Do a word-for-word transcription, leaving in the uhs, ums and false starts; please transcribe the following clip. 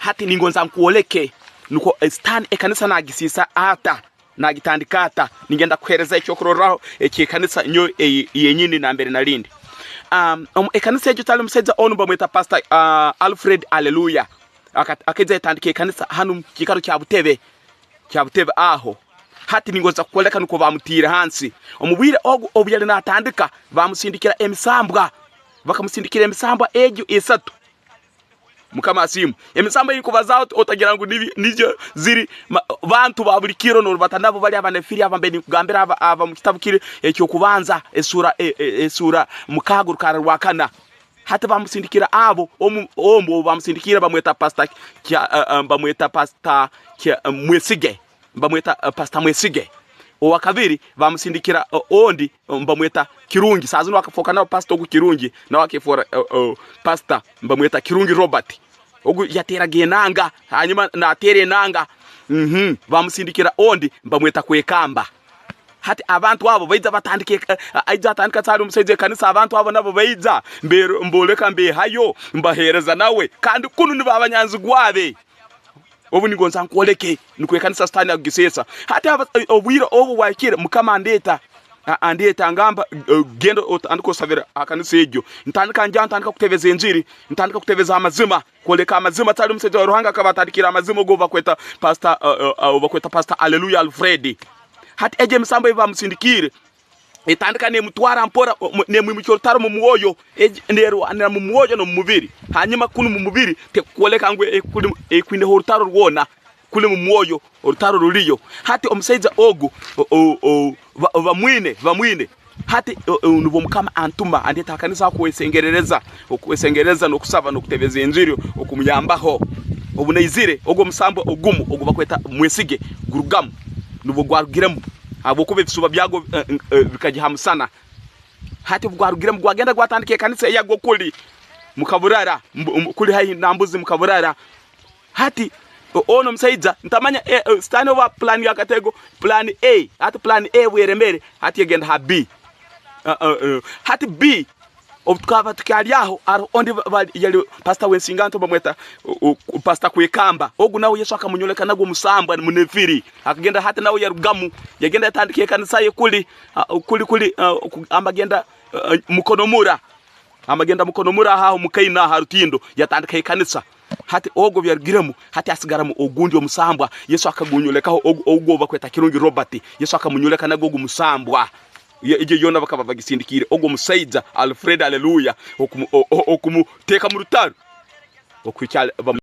Hati ningonza nkwoleke, nukwo, eh, Sitaani ekanisa nagisiisa ata, nagitandika ata. Ningenda kuhereza ekyokurorraho eky'ekanisa nyowe ei-, yenyini nambere nalindi. Um, omu ekanisa egyo tali musaija onu bamweta Pastor, ah, Alfred Alleluia. Aka-, akaija yatandika ekanisa hanu mu kiikaro kya Butebe, kya Butebe aho. Hati ningonza kukwoleka nukwo bamutiire hansi. Omu bwire ogu obu yali natandika, bamusindikira emisambwa. Bakamusindikira emisambwa egyo esatu. Mukama asiimwe. Emisambwa ei nkubazaaho ot-, otagira ngu nibi-, nizo ziri ma-, bantu ba buli kiro, noorubata nabo bali abanefiri aba mbaire ninkugambira aba, aba mu kitabu kiri eky'okubanza, esura, e, e, esura mukaaga, orukara rwa kana. Hati bamusindikira abo, omu, omu ou bamusindikiire bamweta Pastor Kya-, eh, eh, bamweta Pastor Kya-, eh, Mwesige. Bamweta, eh, Pastor Mwesige. Owa kabiri bamusindikira, eh, ondi, eh, bamweta Kirungi. Saaha zinu akafooka nawe Pastor ogu Kirungi, nawe akefoora, eh, eh, Pastor, bamweta Kirungi Robert. Ogu yateeraga enanga, hanyuma naateera enanga. Mhm. Bamusindikira ondi, bamweta Kwekamba. Hati abantu abo baija batandika eka-, aija atandika sali omusaija ekanisa, abantu abo nabo baija, mbe-, mboleka mbehayo, mbaheereza nawe. Kandi kunu nibo abanyanzigwa be. Obu nigonza nkwoleke, nukwo ekanisa Sitaani akugiseesa. Hati aba-, obwire obu bwahikire, Mukama andeeta, a-, andeeta, angamba, eh, "Genda otandike osabire ha kanisa egyo." Ntandika ngya, ntandika kutebeza enjiri, ntandika kutebeza amazima, kwoleka amazima, tali omusaija wa Ruhanga akaba atandikire amazima, ogu bakweta Pastor, eh, eh, eh, bakweta Pastor Alleluia Alfred. Hati egyo emisambo ei bamusindikiire, etandika nemutwara mpora, omu-, nemwimukya orutaro mu mwoyo, egi-, nerwanira mu mwoyo n'omu mubiri. Hanyuma kunu mu mubiri, tekukwoleka ngu ekuli-, ekwineho orutaro rwona, kuli mu mwoyo, orutaro ruliyo. Hati omusaija ogu, o-, o-, o-, ba-, bamwine, bamwine. Hati, o-, o-, nubwo Mukama antuma, andeeta ha kanisa kwesengerereza, okwesengereza n'okusaba n'okutebeza enjiri, okumuyambaho. Obu naizire, ogu omusambwa ogumu, ogu bakweta Mwesige, gurugamu. Nubwo gwarugiremu. Habwokuba ebisuba byagwo, eh, eh, bikagya ha musana. Hati obu gwarugiremu, gwagenda gwatandika ekanisa eyagwo kuli mu Kaburara, mbu-, mbu-, kuli haihi na Mbuzi mu Kaburara. Hati, o-, onu omusaija, ntamanya, eh, eh, Sitaani oba plan ya katego, plan A. Hati plan A bweremere, hati egenda ha B. Eh, eh, eh. Hati B, obu tukaba tukyali aho, haroho ondi ba-, ba-, yali pastor w'ensinganto bamweta, o-, o-, Pastor Kwekamba. Ogu nawe Yesu akamunyoleka nagwo musambwa, munefiri. Akagenda hati nawe yarugamu, yagenda yatandika ekanisa ye kuli, ah, kuli, kuli, ah, ku-, amagenda, ah, Mukonomura. Amagenda Mukonomura aho, aho Mukaina, ha Rutindo, yatandikaho ekanisa. Hati ogu obu yarugiremu, hati hasigaramu ogundi omusambwa. Yesu akagunyolekaho, ogu, ogu obu bakweta Kirungi Robert. Yesu akamunyoleka nagwo ogu musambwa. Ye-, egyo yoona bakaba bagisindikiire. Ogu omusaija, Alfred, haleluya, okumu-, o-, o-, okumuteeka mu rutaro. Okuhikya bamu-